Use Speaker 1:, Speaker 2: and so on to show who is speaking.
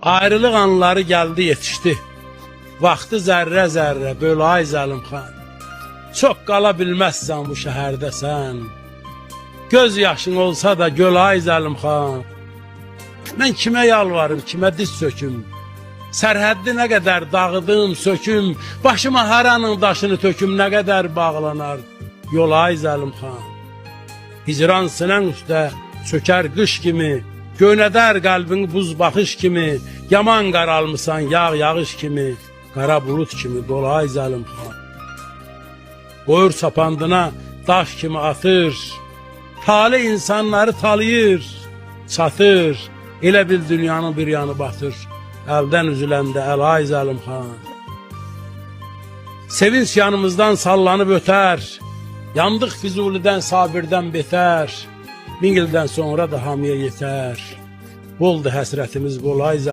Speaker 1: Ayrılıq anları gəldi yetişdi. Vaxtı zərrə zərrə böl ay Zəlimxan. Çox qala bilməzsən bu şəhərdə sən. Göz yaşın olsa da göl ay Zəlimxan. Mən kimə yalvarım, kimə diz söküm? Sərhəddi nə qədər dağıdım, söküm, başıma haranın daşını töküm, nə qədər bağlanar yol ay Zəlimxan. Hicran sinən üstə çökər qış kimi, göynədər qəlbini buz baxış kimi, yaman qaralmısan yağ yağış kimi, qara bulud kimi dolay Zəlimxan. Qoyur sapandına daş kimi atır, tali insanları talayır, çatır, elə bil dünyanın bir yanı batır, əldən üzüləndə əl ay Zəlimxan. Sevinç yanımızdan sallanıb ötər, yandıq Füzulidən Sabirdən betər, min ildən sonra da hamıya yetər. Boldu həsrətimiz bol ay.